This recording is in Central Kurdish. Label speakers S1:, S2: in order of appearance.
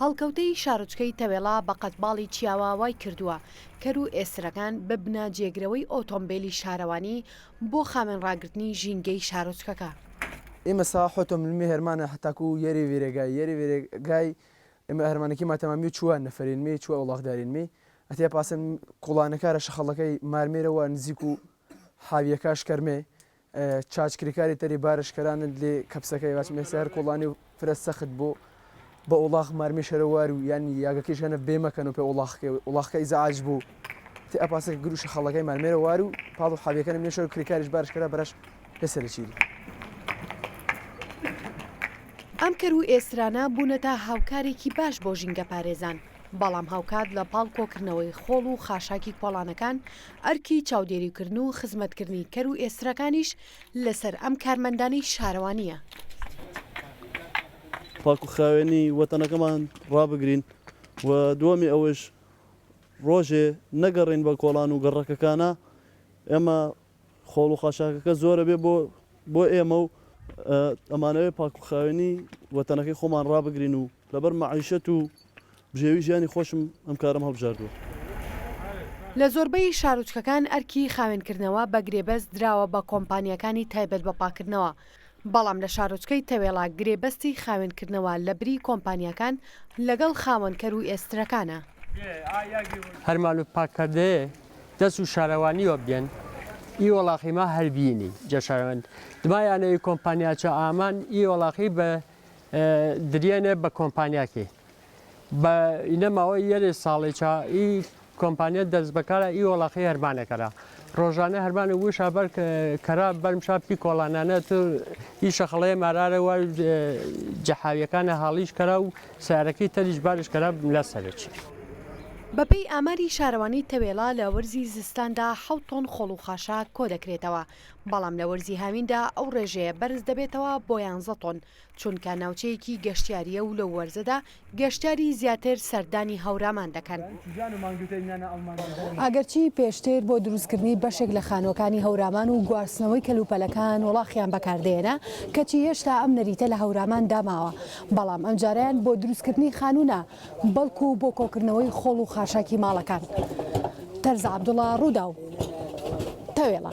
S1: هەڵکەوتەی شارۆچکەی تەوێڵە بە قەدباڵی چیاوە وای کردووە کەر و ئێسرەکان ببنە جێگرەوەی ئۆتۆمبێلی شارەوانی بۆ خاوێن ڕاگرتنی ژینگەی شارۆچکەکە.
S2: ئیمە سا حۆتۆ ملمی هەرمانە هەتاکوو یەری ویرێگای یەری ویرێگای ئیمە هەرمانەکی ما تەمامی چووە نەفەرینمی چووە وڵاخدارینمی ئەتێ پاسن کوڵانەکارە شەخەڵەکەی مارمێرەوە نزیک و حاویەکاش کەرمێ چاچ کریکاری تەری بارش کەرانت لێ کەپسەکەی باچ مێسە هەر کۆڵانی و فرە سەخت بۆ بە ئوڵاخ مارمی شەرەوار و یان یاگەکەیش هەنە بێ مەکەن و پێ ئوڵاخکەی ئوڵاخکە ئیزعاج بوو تێ ئەپاسەکە گروشە خەڵەکەی مارمێرە وار و پاڵ و حاویەکەنم لێ شەر و کریکاریش بارش کەرا بەرەش لە سەرە چیری.
S1: ئەم کەر و ئێسترانە بوونەتە هاوکارێکی باش بۆ ژینگەپارێزان. بەڵام هاوکات لە پاڵ کۆکردنەوەی خۆڵ و خاشاکی کۆڵانەکان، ئەرکی چاودێریکردن و خزمەتکردنی کەر و ئێسترەکانیش لەسەر ئەم کارمەندانەی شارەوانییە.
S3: پاک و خاوێنی وەتەنەکەمان ڕابگرین و دووەمی ئەوەش ڕۆژێ نەگەڕێین بە کۆڵان و گەڕەکەکانا ئێمە خۆڵ و خاشاکەکە زۆرە بێ بۆ بۆ ئێمە و ئەمانەوێ پاک و خاوێنی وەتەنەکەی خۆمان ڕابگرین و لەبەر مەعیشەت و بژێوی ژیانی خۆشم ئەم کارەم هەڵبژاردووە.
S1: لە زۆربەی شارۆچکەکان ئەرکی خاوێنکردنەوە بە گرێبەست دراوە بە کۆمپانیاکانی تایبەت بە پاککردنەوە، بەڵام لە شارۆچکەی تەوێڵە گرێبەستی خاوێنکردنەوە لە بری کۆمپانیاکان لەگەڵ خاوەن کەر و ئێسترەکانە.
S4: هەرمان و پاککردەیە دەس و شارەوانیوە بیەن ئی وەڵاخی ما هەر بینی جە شارەوان دمایانە ئی کۆمپانیاچە ئامان ئی وەڵاخی بە دریەنێ بە کۆمپانیاکی بە ئینە ماوەی یەێ ساڵێکە ئی کۆمپانیا دەست بەکارە ئی وەڵاخی هەرمانە کەرا ڕۆژانە هەرمانە وشا بەر کەرا بەرمشا پی کۆڵانانە تو ئی شەخڵەیە مارارە وە جەحاویەکانە هاڵیش کەرا و سارەکەی تەریش بارش کەرا لە سەرچ.
S1: بەپێی ئاماری شارەوانی تەوێڵە لە وەرزی زستاندا حەوت تۆن خۆڵ و خاشاک کۆدەکرێتەوە، بەڵام لە وەرزی هاویندا ئەو ڕێژەیە بەرز دەبێتەوە بۆ یانزە تۆن، چونکە ناوچەیەکی گەشتیارییە و لەو وەرزەدا گەشتیاری زیاتر سەردانی هەورامان دەکەن. ئەگەرچی پێشتر بۆ دروستکردنی بەشێک لە خانووەکانی هەورامان و گواستنەوەی کەلوپەلەکان وڵاخیان بەکاردەهێنا، کەچی هێشتا ئەم نەریتە لە هەوراماندا ماوە، بەڵام ئەمجارەیان بۆ دروستکردنی خانوو نا، بەڵکو بۆ کۆکردنەوەی خۆڵ و خاشاکی ماڵەکان. تەرزە عەبدوڵا، رووداو، تەوێڵە.